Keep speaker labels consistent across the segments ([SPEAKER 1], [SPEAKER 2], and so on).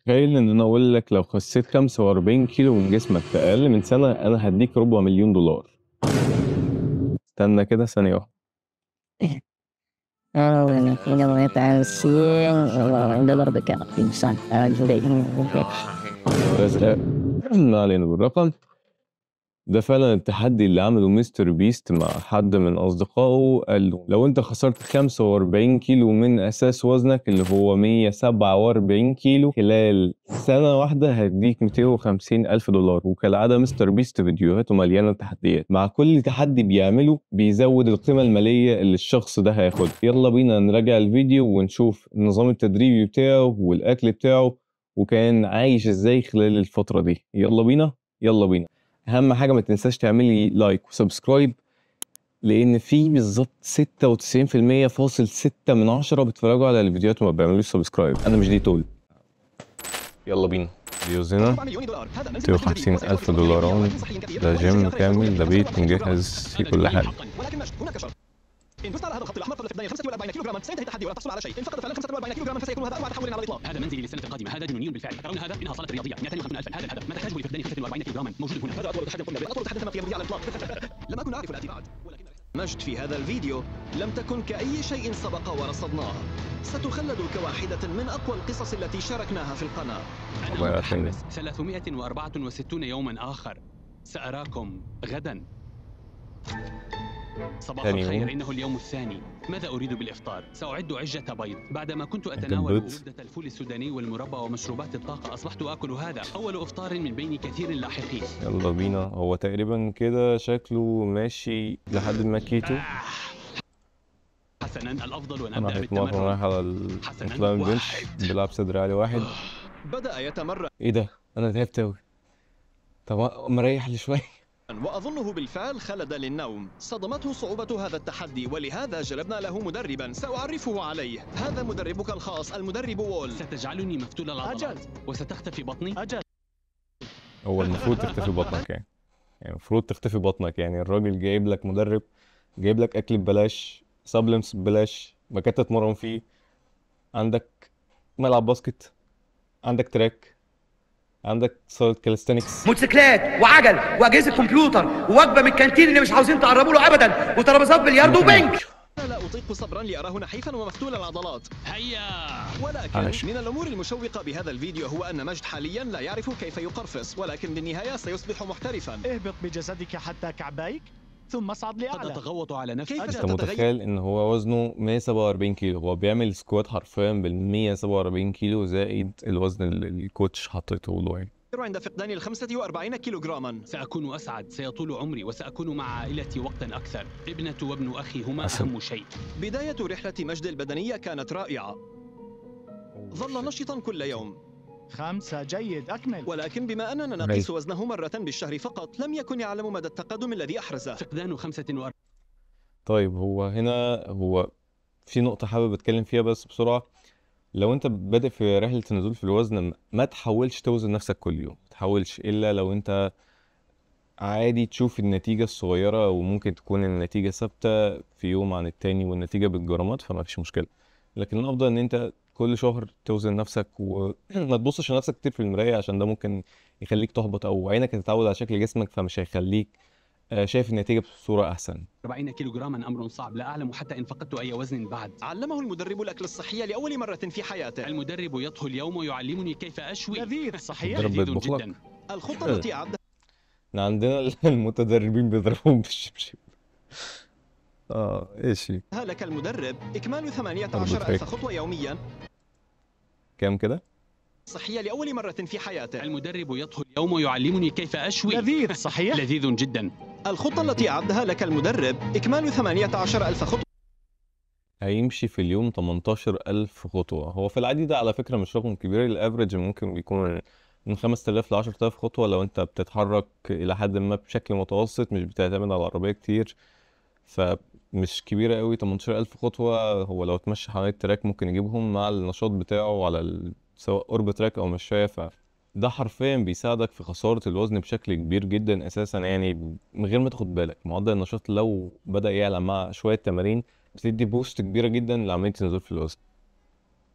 [SPEAKER 1] تخيل ان انا اقول لك لو خسيت 45 كيلو من جسمك في اقل من سنة انا هديك ربع مليون دولار. استنى كده ثانية واحدة. ما علينا بالرقم ده. فعلا التحدي اللي عمله مستر بيست مع حد من اصدقائه، قال له لو انت خسرت 45 كيلو من اساس وزنك اللي هو 147 كيلو خلال سنة واحدة هديك 250 الف دولار. وكالعادة مستر بيست فيديوهاته مليانة تحديات، مع كل تحدي بيعمله بيزود القيمة المالية اللي الشخص ده هياخدها. يلا بينا نراجع الفيديو ونشوف النظام التدريبي بتاعه والاكل بتاعه وكان عايش ازاي خلال الفترة دي. يلا بينا يلا بينا. اهم حاجة ما تنساش تعملي like و subscribe، لان في بالظبط 96.6 بيتفرجوا على الفيديوهات وما بيعملوش subscribe. انا مش دي تول. يلا بينا. فيديوز هنا 250 الف دولار، ده جيم كامل، ده بيت مجهز فيه كل حاجة.
[SPEAKER 2] إن فزت على هذا الخط الأحمر قبل فقدان 45 كيلوغراما سينتهي التحدي ولا تحصل على شيء. إن فقد فعلا 45 كيلوغراما فسيكون هذا أروع تحول على الإطلاق.
[SPEAKER 3] هذا منزلي للسنة القادمة، هذا جنوني بالفعل. ترون هذا؟ إنها صالة رياضية. 250 ألفا، هذا الهدف. ما تحتاجه لفقدان 45 كيلوغراما موجود هنا.
[SPEAKER 2] هذا أطول تحدي قمنا به، أطول تحدي تم القيام به على الإطلاق. لم أكن أعرف الآتي بعد. ولكن مجد في هذا الفيديو لم تكن كأي شيء سبق ورصدناه، ستخلد كواحدة من أقوى القصص التي شاركناها في القناة.
[SPEAKER 3] أنا متحمس. 364 يوما آخر، سأراكم غدا. صباح الخير، إنه اليوم الثاني. ماذا أريد بالإفطار؟ سأعد عجة بيض. بعدما كنت أتناول زبدة الفول السوداني والمربى ومشروبات الطاقة أصبحت آكل هذا. أول إفطار من بين كثير لاحقين.
[SPEAKER 1] يلا بينا. هو تقريبا كده شكله ماشي لحد ما كيتو.
[SPEAKER 3] حسنا، الأفضل أن أبدأ بالتمرن.
[SPEAKER 1] رايح على ال incline bench، بيلعب صدر عالي واحد.
[SPEAKER 2] بدأ يتمرن.
[SPEAKER 1] إيه ده؟ أنا تعبت أوي. طب مريح لي شوية.
[SPEAKER 2] وأظنه بالفعل خلد للنوم. صدمته صعوبة هذا التحدي ولهذا جلبنا له مدربا سأعرفه عليه. هذا مدربك الخاص، المدرب وول.
[SPEAKER 3] ستجعلني مفتول العضلات. أجل. وستختفي بطني.
[SPEAKER 4] أجل.
[SPEAKER 1] هو المفروض تختفي بطنك يعني المفروض تختفي بطنك يعني. الراجل جايب لك مدرب، جايب لك أكل ببلاش، supplements ببلاش، مكان تتمرن فيه، عندك ملعب basket، عندك track، عندك صالة calisthenics،
[SPEAKER 5] موتوسيكلات وعجل واجهزة كمبيوتر ووجبه من الكانتين اللي مش عاوزين تقربوا له ابدا، وترابيزات بلياردو وبنك.
[SPEAKER 2] انا لا اطيق صبرا لاراه نحيفا ومفتول العضلات.
[SPEAKER 3] هيا.
[SPEAKER 2] ولكن
[SPEAKER 1] عايش.
[SPEAKER 2] من الامور المشوقه بهذا الفيديو هو ان مجد حاليا لا يعرف كيف يقرفص، ولكن بالنهاية سيصبح محترفا.
[SPEAKER 4] اهبط بجسدك حتى كعبيك ثم اصعد
[SPEAKER 3] قد
[SPEAKER 4] لأعلى.
[SPEAKER 3] أتغوط على نفسي.
[SPEAKER 2] كيف
[SPEAKER 1] انت
[SPEAKER 2] ستتغير
[SPEAKER 1] متخيل ان هو وزنه 147 كيلو؟ هو بيعمل squat حرفيا بال 147 كيلو زائد الوزن اللي ال coach حطيته له يعني.
[SPEAKER 2] عند فقدان ال 45 كيلوغراما؟
[SPEAKER 3] سأكون أسعد، سيطول عمري، وسأكون مع عائلتي وقتا أكثر. ابنة وابن أخي هما
[SPEAKER 1] أسد.
[SPEAKER 3] أهم شيء.
[SPEAKER 2] بداية رحلة مجد البدنية كانت رائعة، ظل نشطا كل يوم،
[SPEAKER 4] 5، جيد، أكمل.
[SPEAKER 2] ولكن بما أننا نقيس وزنه مرة بالشهر فقط لم يكن يعلم مدى التقدم الذي أحرزه.
[SPEAKER 3] فقدان 45.
[SPEAKER 1] طيب هو هنا هو في نقطة حابب اتكلم فيها بس بسرعة. لو انت بادئ في رحلة النزول في الوزن ما تحاولش توزن نفسك كل يوم، ما تحاولش الا لو انت عادي تشوف النتيجة الصغيرة، وممكن تكون النتيجة ثابتة في يوم عن التاني والنتيجة بالجرامات فما فيش مشكلة. لكن الافضل ان انت كل شهر توزن نفسك وما تبصش لنفسك كتير في المراية، عشان ده ممكن يخليك تحبط او عينك تتعود على شكل جسمك فمش هيخليك شايف النتيجة بصورة أحسن.
[SPEAKER 3] 40 كيلوغراما أمر صعب، لا أعلم حتى إن فقدت أي وزن بعد.
[SPEAKER 2] علمه المدرب الأكل الصحي لأول مرة في حياته.
[SPEAKER 3] المدرب يطهو اليوم ويعلمني كيف أشوي.
[SPEAKER 4] لذيذ صحيح؟
[SPEAKER 1] المدرب
[SPEAKER 3] لذيذ
[SPEAKER 1] بيطبخ لك.
[SPEAKER 3] جدا.
[SPEAKER 2] الخطة التي أعدها
[SPEAKER 1] احنا عندنا المتدربين بيضربوهم بالشبشب. ايش
[SPEAKER 2] لك المدرب إكمال 18,000 خطوة يوميا.
[SPEAKER 1] كام كده؟
[SPEAKER 2] صحية لأول مرة في حياته.
[SPEAKER 3] المدرب يطهو اليوم ويعلمني كيف أشوي.
[SPEAKER 4] لذيذ صحيح؟
[SPEAKER 3] لذيذ جدا.
[SPEAKER 2] الخطة التي أعدها لك المدرب إكمال 18,000 خطوة
[SPEAKER 1] هيمشي في اليوم 18,000 خطوة. هو في العادي ده على فكرة مش رقم كبير، الافرج ممكن بيكون من 5000 ل 10000 خطوة لو انت بتتحرك إلى حد ما بشكل متوسط، مش بتعتمد على العربية كتير، فمش كبيرة قوي 18000 خطوة. هو لو اتمشى حوالين ال track ممكن يجيبهم مع النشاط بتاعه على سواء orbitrack أو مشاية. فده حرفيا بيساعدك في خسارة الوزن بشكل كبير جدا أساسا، يعني من غير ما تاخد بالك. معدل النشاط لو بدأ يعلى مع شوية تمارين بتدي boost كبيرة جدا لعملية النزول في الوزن.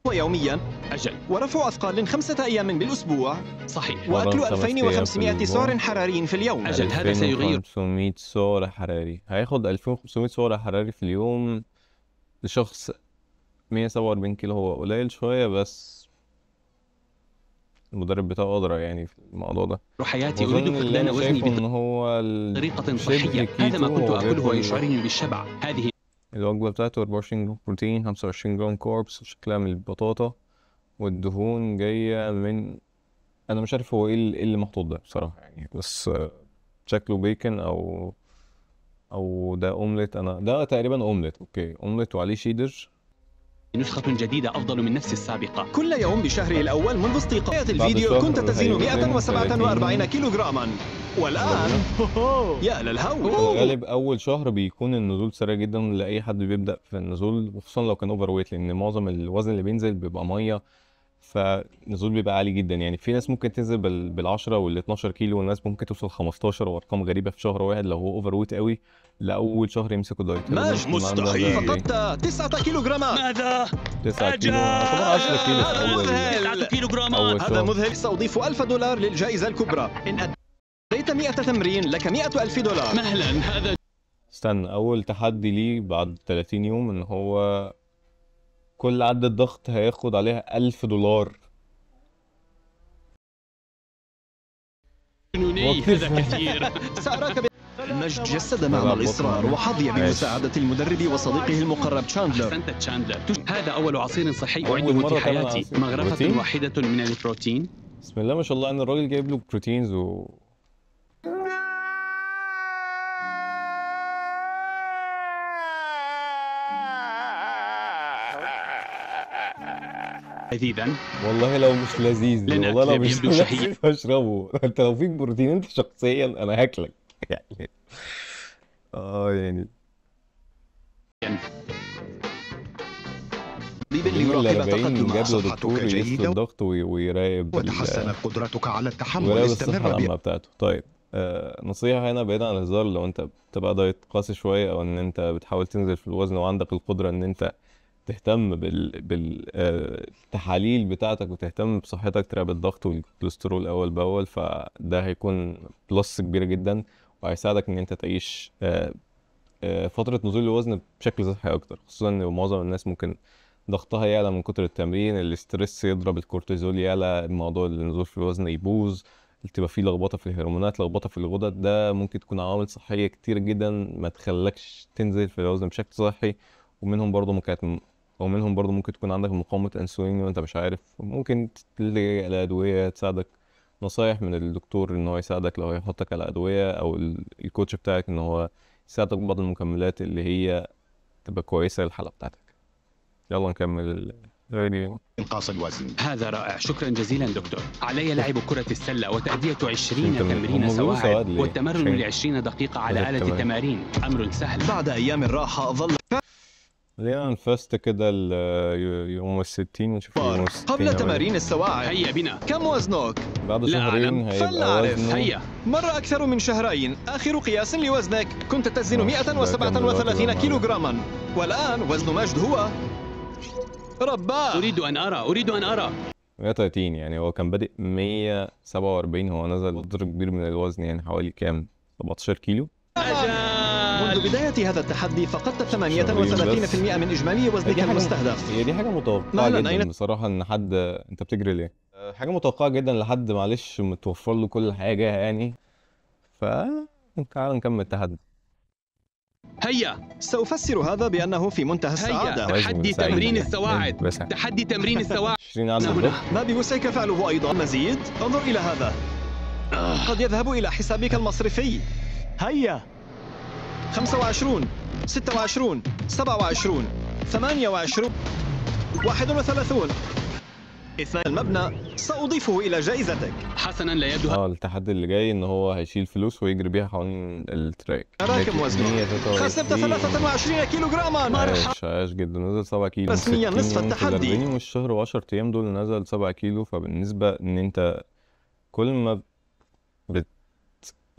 [SPEAKER 2] يوميا.
[SPEAKER 3] أجل.
[SPEAKER 2] ورفع أثقال 5 أيام بالأسبوع.
[SPEAKER 3] صحيح.
[SPEAKER 2] وأكل 2500 سعر حراري في اليوم.
[SPEAKER 3] أجل، هذا سيغير.
[SPEAKER 1] 2500 سعر حراري، هياخد 2500 سعر حراري في اليوم لشخص 147 كيلو، هو قليل شوية بس المدرب بتاعه أدرى يعني في الموضوع ده.
[SPEAKER 3] حياتي أريد فقدان وزني بطريقة صحية، هذا ما كنت أكله ويشعرني بالشبع. هذه
[SPEAKER 1] الوجبة بتاعته 24 جرام بروتين، 25 جرام carbs، شكلها من البطاطا، والدهون جاية من، أنا مش عارف هو إيه اللي محطوط ده بصراحة يعني، بس شكله بيكن أو ده أومليت، أنا ده تقريبا أومليت، okay أومليت وعليه شيدر.
[SPEAKER 3] نسخة جديدة أفضل من نفس السابقة.
[SPEAKER 2] كل يوم بشهره الأول منذ استيقاظ الفيديو كنت تزن 147 كيلوغراما، والآن يا للهول.
[SPEAKER 1] في الغالب أول شهر بيكون النزول سريع جدا لأي حد بيبدأ في النزول، وخصوصا لو كان overweight، لأن معظم الوزن اللي بينزل بيبقى مية، فالنزول بيبقى عالي جدا. يعني في ناس ممكن تنزل بال10 وال12 كيلو، والناس ممكن توصل 15 وارقام غريبة في شهر واحد لو هو overweight قوي لاول شهر يمسكوا diet.
[SPEAKER 2] مش مستحيل. فقدت 9 كيلوغرامات.
[SPEAKER 3] ماذا؟
[SPEAKER 1] 9 كيلو، 10 كيلو في اول
[SPEAKER 3] 9 كيلوغرامات.
[SPEAKER 2] هذا مذهل. سأضيف $1000 للجائزه الكبرى. ان أديت 100 تمرين لك $100,000.
[SPEAKER 3] مهلا، هذا
[SPEAKER 1] استنى. اول تحدي ليه بعد 30 يوم ان هو كل عدة ضغط هياخد عليها $1000.
[SPEAKER 3] جنوني، هذا كثير.
[SPEAKER 2] سأراك. مجد جسد معنى الإصرار وحظي بمساعدة المدرب وصديقه المقرب تشاندلر.
[SPEAKER 3] أحسنت تشاندلر. هذا أول عصير صحي أعده في حياتي، مغرفة واحدة من البروتين.
[SPEAKER 1] بسم الله ما شاء الله، أن الراجل جايب له proteins و
[SPEAKER 3] لذيذا.
[SPEAKER 1] والله لو مش لذيذ، والله لو مش لذيذ هشربه. انت لو فيك بروتين انت شخصيا انا هاكلك يعني. يعني
[SPEAKER 2] ليراقب
[SPEAKER 1] تقدم صحتك جيدة الضغط ويراقب
[SPEAKER 6] وتحسنت قدرتك على التحمل. استمر
[SPEAKER 1] بتاعته. طيب نصيحة هنا بعيدا عن الهزار، لو انت بتبقى دايت قاسي شوية او ان انت بتحاول تنزل في الوزن وعندك القدرة ان انت تهتم بالتحاليل بتاعتك وتهتم بصحتك، تراقب الضغط والكوليسترول اول باول، فده هيكون plus كبيرة جدا وهيساعدك ان انت تعيش فترة نزول الوزن بشكل صحي اكتر، خصوصا ان معظم الناس ممكن ضغطها يعلى من كتر التمرين، ال stress يضرب، الكورتيزول يعلى، الموضوع النزول في الوزن يبوظ، تبقى فيه لخبطة في الهرمونات، لخبطة في الغدد. ده ممكن تكون عوامل صحية كتير جدا ما تخلكش تنزل في الوزن بشكل صحي، ومنهم برضه ممكن تكون عندك مقاومة انسولين وانت مش عارف، ممكن تلجأ لأدوية تساعدك، نصايح من الدكتور ان هو يساعدك لو هيحطك على أدوية، او ال coach بتاعك ان هو يساعدك ببعض المكملات اللي هي تبقى كويسة للحالة بتاعتك. يلا نكمل الفيديو.
[SPEAKER 6] انقاص الوزن.
[SPEAKER 3] هذا رائع، شكرا جزيلا دكتور. علي لعب كرة السلة وتأدية 20 تمرين سواعد والتمرن ل 20 دقيقة على آلة التمارين، أمر سهل.
[SPEAKER 2] بعد أيام الراحة ظل
[SPEAKER 1] خلينا نفست كده اليوم ال60 ونشوف اليوم ال60
[SPEAKER 2] قبل تمارين السواعد.
[SPEAKER 3] هيا بنا.
[SPEAKER 2] كم وزنك؟
[SPEAKER 1] بعد شهرين هيبقى وزنه.
[SPEAKER 3] هيا.
[SPEAKER 2] مر أكثر من شهرين، آخر قياس لوزنك كنت تزن 137 كيلوغراما، والآن وزن مجد هو رباه.
[SPEAKER 3] أريد أن أرى، أريد أن أرى.
[SPEAKER 1] 130، يعني هو كان بادئ 147، هو نزل قدر كبير من الوزن، يعني حوالي كام؟ 17 كيلو.
[SPEAKER 2] منذ بداية هذا التحدي فقدت 38% من إجمالي وزنك المستهدف.
[SPEAKER 1] هي دي حاجة متوقعة جدا بصراحة، إن حد أنت بتجري ليه؟ حاجة متوقعة جدا لحد معلش متوفر له كل حاجة يعني. ف تعال نكمل التحدي.
[SPEAKER 3] هيا.
[SPEAKER 2] سأفسر هذا بأنه في منتهى السعادة.
[SPEAKER 3] تحدي تمرين السواعد، تحدي تمرين السواعد.
[SPEAKER 2] ما بوسعك فعله أيضا. مزيد، انظر إلى هذا، قد يذهب إلى حسابك المصرفي.
[SPEAKER 4] هيا.
[SPEAKER 2] 25 26 27 28 31 اثناء المبنى سأضيفه إلى جائزتك.
[SPEAKER 3] حسنا، لا يبدو.
[SPEAKER 1] التحدي اللي جاي إن هو هيشيل فلوس ويجري بيها حوالين ال track.
[SPEAKER 2] راكم وزنه. خسرت 23 كيلوغراما.
[SPEAKER 1] عاش جدا، نزل 7 كيلو
[SPEAKER 2] رسميا نصف التحدي.
[SPEAKER 1] 40 والشهر و10 أيام دول نزل 7 كيلو. فبالنسبة إن أنت كل ما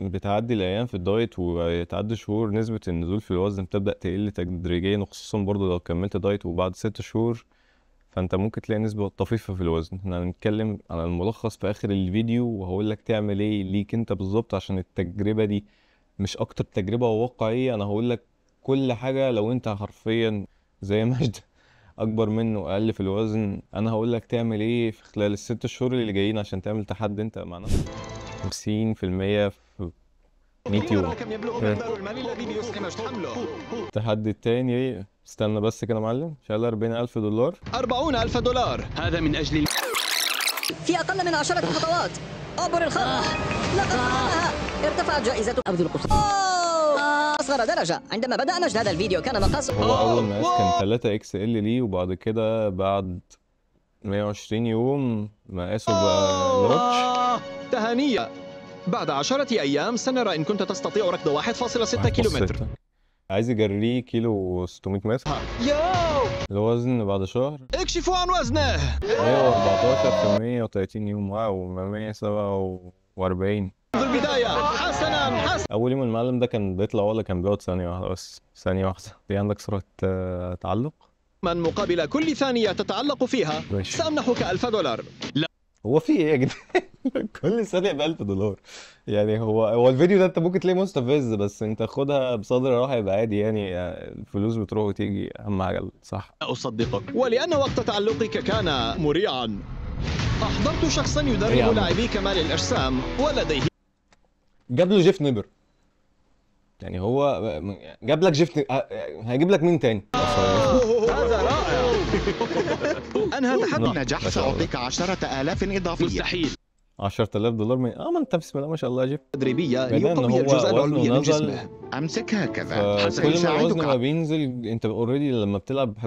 [SPEAKER 1] بتعدي الايام في الدايت وتعدي شهور، نسبة النزول في الوزن بتبدأ تقل تدريجيا، وخصوصا برضو لو كملت دايت وبعد 6 شهور فانت ممكن تلاقي نسبه طفيفة في الوزن. احنا هنتكلم على الملخص في اخر الفيديو وهقول لك تعمل ايه ليك انت بالظبط، عشان التجربة دي مش اكتر تجربه واقعية. انا هقول لك كل حاجة، لو انت حرفيا زي مجد اكبر منه اقل في الوزن، انا هقول لك تعمل ايه في خلال ال6 شهور اللي جايين عشان تعمل تحدي انت مع نفسك. 50% في 100 يوم.
[SPEAKER 2] كم يبلغ مقدار المال الذي بيسع مجد حمله؟
[SPEAKER 1] التحدي التاني، استنى بس كده يا معلم، شال 40,000 دولار.
[SPEAKER 2] 40,000 دولار،
[SPEAKER 3] هذا من أجل
[SPEAKER 7] في أقل من 10 خطوات. عبر الخط، لقد فعلها. ارتفعت جائزة أبذل قصة أصغر درجة. عندما بدأ مجد هذا الفيديو كان مقاس،
[SPEAKER 1] هو أول مقاس كان 3 XL ليه، وبعد كده بعد 120 يوم مقاسه بقى large.
[SPEAKER 2] تهانية، بعد 10 أيام سنرى إن كنت تستطيع ركض 1.6 كيلومتر.
[SPEAKER 1] عايز يجريه كيلو 600 متر.
[SPEAKER 2] ياو،
[SPEAKER 1] الوزن بعد شهر،
[SPEAKER 2] اكشفوا عن وزنه.
[SPEAKER 1] 114 في 130 يوم. واو، 147
[SPEAKER 2] منذ البداية. حسنا حسنا.
[SPEAKER 1] أول يوم المعلم ده كان بيطلع ولا كان بيقعد ثانية واحدة بس؟ ثانية واحدة. في عندك سرعة تعلق؟
[SPEAKER 2] من مقابل كل ثانية تتعلق فيها سأمنحك 1000 دولار.
[SPEAKER 3] لا،
[SPEAKER 1] هو في ايه يا جدعان؟ كل ثانية ب 1000 دولار يعني. هو الفيديو ده انت ممكن تلاقيه مستفز، بس انت خدها بصدر راح يبقى عادي يعني، الفلوس بتروح وتيجي، اهم حاجة صح.
[SPEAKER 3] أصدقك.
[SPEAKER 2] ولأن وقت تعلقك كان مريعا، أحضرت شخصا يدرب لاعبي كمال الأجسام ولديه.
[SPEAKER 1] جاب له جيف نيبر يعني، هو جاب لك جيف، هيجيب لك مين تاني؟
[SPEAKER 2] هذا رائع.
[SPEAKER 6] أنهى تحدي نجاح، سأعطيك 10,000 إضافية.
[SPEAKER 3] مستحيل.
[SPEAKER 1] 10,000 دولار من ما انت بسم الله ما شاء الله يا جيف.
[SPEAKER 2] تدريبية ليقوي الجزء العلوي من جسمه.
[SPEAKER 6] أمسك هكذا،
[SPEAKER 1] كل ما الوزن ما بينزل انت already لما بتلعب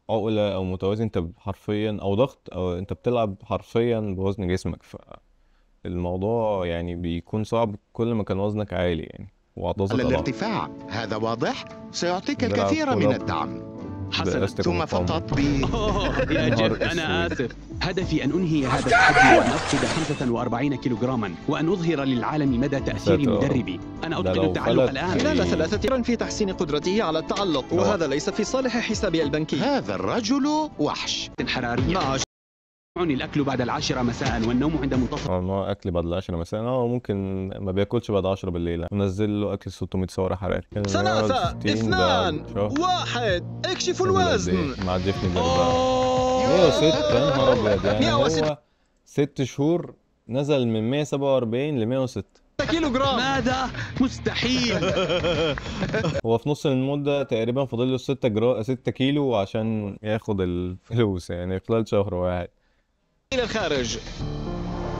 [SPEAKER 1] عقلة او متوازن انت حرفيا، او ضغط، او انت بتلعب حرفيا بوزن جسمك، فالموضوع يعني بيكون صعب كل ما كان وزنك عالي يعني.
[SPEAKER 6] على الارتفاع، هذا واضح، سيعطيك الكثير من الدعم.
[SPEAKER 3] حسنا.
[SPEAKER 6] ثم فقط ب
[SPEAKER 3] يا جيف أنا آسف. هدفي أن أنهي هذا التحدي وأن أفقد 45 كيلوغراما وأن أظهر للعالم مدى تأثير مدربي. أنا أتقن التعلق الآن.
[SPEAKER 2] خلال 3 في تحسين قدرته على التعلق، وهذا ليس في صالح حسابي البنكي.
[SPEAKER 6] هذا الرجل وحش.
[SPEAKER 3] حرارية. الأكل بعد 10 مساء والنوم عند منتصف.
[SPEAKER 1] ما أكل بعد 10 مساء، ممكن ما بياكلش بعد 10 بالليل. نزل له أكل 600 سعرة حراري.
[SPEAKER 2] 3 2 1، اكشفوا الوزن.
[SPEAKER 1] مع جيف نيبر بقى 106. يا نهار أبيض، يعني هو 6 شهور نزل من 147 ل 106
[SPEAKER 2] كيلوغرام.
[SPEAKER 3] ماذا؟ مستحيل.
[SPEAKER 1] هو في نص المدة تقريبا فاضل له 6 كيلو عشان ياخد الفلوس يعني خلال شهر واحد.
[SPEAKER 2] إلى الخارج.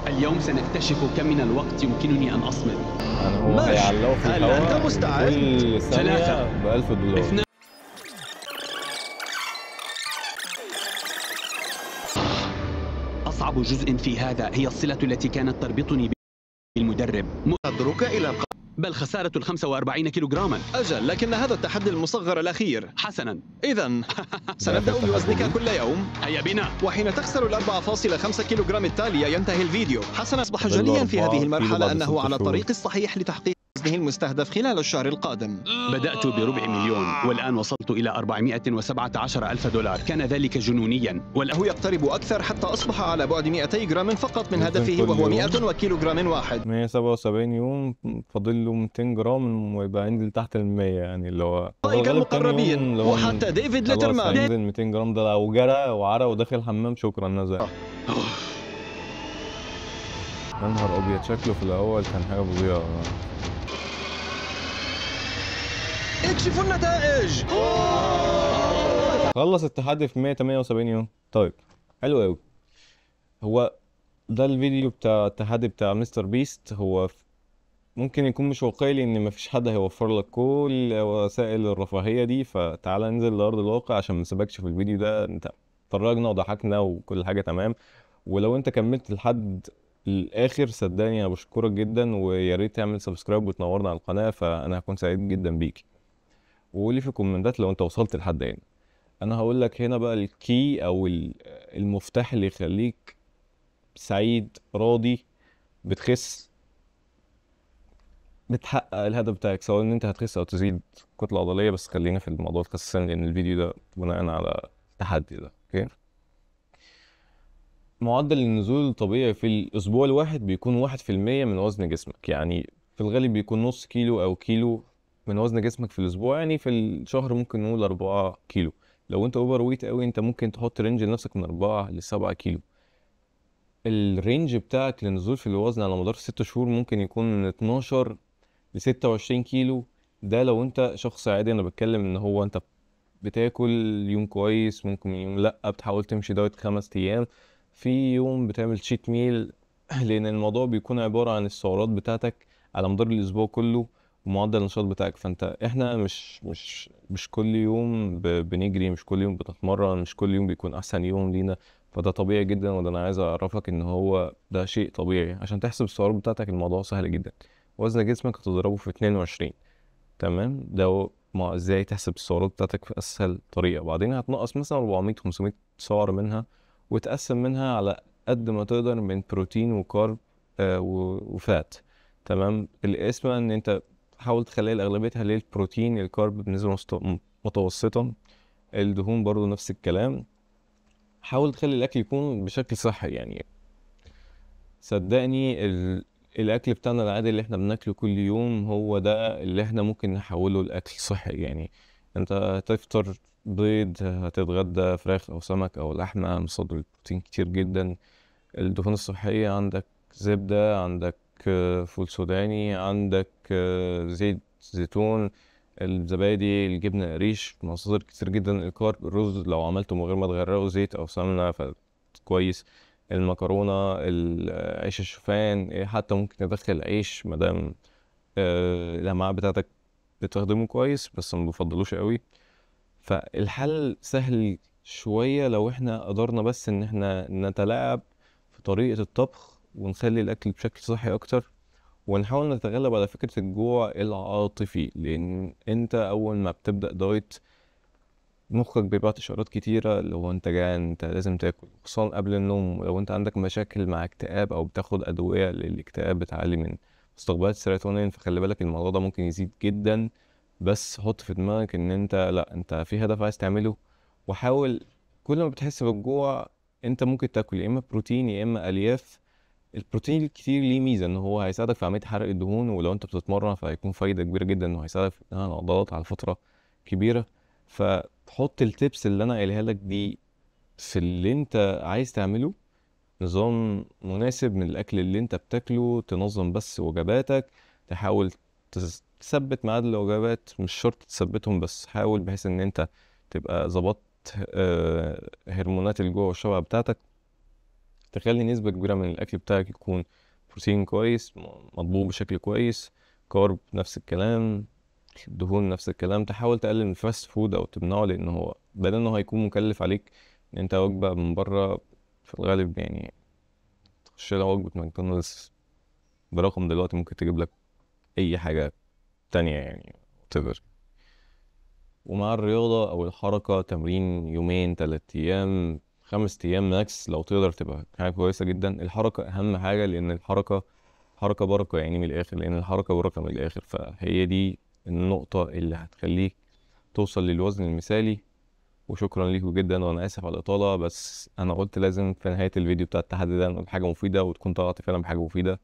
[SPEAKER 3] اليوم سنكتشف كم من الوقت يمكنني أن أصمد.
[SPEAKER 1] يعني هو هيعلقه في الهواء.
[SPEAKER 2] هل أنت مستعد؟
[SPEAKER 1] كل ثانية ب 1000 دولار.
[SPEAKER 3] 2. أصعب جزء في هذا هي الصلة التي كانت تربطني بالمدرب.
[SPEAKER 6] أدرك إلى
[SPEAKER 3] بل خسارة 45 كيلوغراما.
[SPEAKER 2] أجل، لكن هذا التحدي المصغر الأخير.
[SPEAKER 3] حسنا.
[SPEAKER 2] إذا سنبدأ بوزنك كل يوم.
[SPEAKER 3] هيا بنا.
[SPEAKER 2] وحين تخسر 4.5 كيلوغرام التالية ينتهي الفيديو. حسنا، أصبح جليا في هذه المرحلة أنه على الطريق الصحيح لتحقيق وزنه المستهدف خلال الشهر القادم.
[SPEAKER 3] بدأت ب250,000 والآن وصلت إلى 417,000 دولار. كان ذلك جنونيا.
[SPEAKER 2] وله يقترب أكثر حتى أصبح على بعد 200 جرام فقط من هدفه، وهو 100 وكيلوغرام واحد.
[SPEAKER 1] 177 يوم فاضل له 200 جرام ويبقى ينزل تحت ال 100، يعني اللي هو
[SPEAKER 2] المقربين. وحتى ديفيد ليترمان
[SPEAKER 1] ينزل 200 جرام ده لو جرى وعرى وداخل الحمام شكرا نزل. يا نهار أبيض، شكله في الأول كان حاجة فظيعة.
[SPEAKER 2] اكشفوا النتائج.
[SPEAKER 1] خلص التحدي في 178 يوم. طيب حلو قوي. هو ده الفيديو بتاع التحدي بتاع مستر بيست. هو ممكن يكون مش واقعي لان مفيش حد هيوفر لك كل وسائل الرفاهية دي، فتعالى ننزل لارض الواقع عشان ما نسيبكش في الفيديو ده. انت اتفرجنا وضحكنا وكل حاجة تمام، ولو انت كملت لحد الاخر صدقني انا بشكرك جدا، ويا ريت تعمل subscribe وتنورنا على القناة، فانا هكون سعيد جدا بيك. وقولي في الكومنتات لو انت وصلت لحد هنا. انا هقول لك هنا بقى ال key او المفتاح اللي يخليك سعيد راضي، بتخس، بتحقق الهدف بتاعك، سواء ان انت هتخس او تزيد كتلة عضلية. بس خلينا في الموضوع الخسسان لان الفيديو ده بناء على التحدي ده. okay، معدل النزول الطبيعي في الاسبوع الواحد بيكون 1% من وزن جسمك، يعني في الغالب بيكون نص كيلو او كيلو من وزن جسمك في الاسبوع، يعني في الشهر ممكن نقول 4 كيلو. لو انت overweight قوي انت ممكن تحط range لنفسك من 4 ل 7 كيلو. ال range بتاعك للنزول في الوزن على مدار 6 شهور ممكن يكون من 12 ل 26 كيلو. ده لو انت شخص عادي، انا بتكلم ان هو انت بتاكل يوم كويس، ممكن يوم لا، بتحاول تمشي diet 5 ايام، في يوم بتعمل cheat meal، لان الموضوع بيكون عبارة عن السعرات بتاعتك على مدار الاسبوع كله ومعدل النشاط بتاعك. فانت احنا مش مش مش كل يوم بنجري، مش كل يوم بنتمرن، مش كل يوم بيكون احسن يوم لينا، فده طبيعي جدا. وده انا عايز اعرفك ان هو ده شيء طبيعي. عشان تحسب السعرات بتاعتك الموضوع سهل جدا، وزن جسمك هتضربه في 22، تمام؟ ده ما ازاي تحسب السعرات بتاعتك في اسهل طريقه. بعدين هتنقص مثلا 400 500 سعر منها، وتقسم منها على قد ما تقدر من بروتين و carb و fat، تمام؟ القسمة ان انت حاول تخليها اغلبيتها للبروتين، ال carb بنسبة متوسطه، الدهون برضو نفس الكلام. حاول تخلي الاكل يكون بشكل صحي، يعني صدقني الاكل بتاعنا العادي اللي احنا بناكله كل يوم هو ده اللي احنا ممكن نحوله لاكل صحي. يعني انت هتفطر بيض، هتتغدى فراخ او سمك او لحمه، مصادر البروتين كتير جدا. الدهون الصحية عندك زبدة، عندك فول سوداني، عندك زيت زيتون، الزبادي، الجبنة قريش، مصادر كتير جدا. ال carb، الرز لو عملته من غير ما تغرقه زيت او سمنه فكويس، المكرونه، عيش الشوفان، حتى ممكن تدخل عيش مادام الامعاء بتاعتك بتخدمه كويس، بس ما بفضلوش قوي. فالحل سهل شوية لو احنا قدرنا بس ان احنا نتلاعب في طريقه الطبخ ونخلي الاكل بشكل صحي اكتر، ونحاول نتغلب على فكرة الجوع العاطفي. لان انت اول ما بتبدا diet مخك بيبعت اشارات كتيرة اللي هو انت جعان، انت لازم تاكل، خصوصا قبل النوم. لو انت عندك مشاكل مع اكتئاب او بتاخد ادوية للاكتئاب بتعلي من مستقبلات السيروتونين، فخلي بالك الموضوع ده ممكن يزيد جدا. بس حط في دماغك ان انت لا، انت في هدف عايز تعمله، وحاول كل ما بتحس بالجوع انت ممكن تاكل يا اما بروتين يا اما الياف. البروتين الكتير ليه ميزة ان هو هيساعدك في عملية حرق الدهون، ولو انت بتتمرن فهيكون فايده كبيرة جدا انه هيساعدك في بناء العضلات على فترة كبيرة. فتحط ال tips اللي انا قايلها لك دي في اللي انت عايز تعمله، نظام مناسب من الاكل اللي انت بتاكله، تنظم بس وجباتك، تحاول تثبت ميعاد الوجبات، مش شرط تثبتهم بس حاول بحيث ان انت تبقى ظبطت هرمونات الجوع والشبع بتاعتك، تخلي نسبة كبيرة من الأكل بتاعك يكون بروتين كويس مطبوخ بشكل كويس، carb نفس الكلام، دهون نفس الكلام. تحاول تقلل من ال fast food أو تمنعه، لأن هو بدل إنه هيكون مكلف عليك إن أنت وجبة من بره في الغالب، يعني تخش لها وجبة ماكدونالدز برقم دلوقتي ممكن تجيب لك أي حاجة تانية يعني whatever. ومع الرياضة أو الحركة، تمرين يومين 3 أيام 5 أيام max لو تقدر تبقى حاجة كويسة جدا. الحركة أهم حاجة، لأن الحركة حركة بركة يعني من الآخر، لأن الحركة بركة من الآخر. فهي دي النقطة اللي هتخليك توصل للوزن المثالي. وشكرا ليكم جدا، وأنا آسف على الإطالة، بس أنا قلت لازم في نهاية الفيديو بتاع التحدي ده نقول حاجة مفيدة وتكون طلعت فعلا بحاجة مفيدة.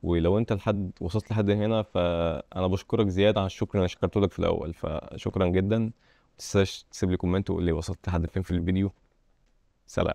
[SPEAKER 1] ولو أنت لحد وصلت لحد هنا فأنا بشكرك زيادة عن الشكر اللي أنا شكرته لك في الأول، فشكرا جدا. متنساش تسيب لي comment وقول لي وصلت لحد فين في الفيديو. سلام.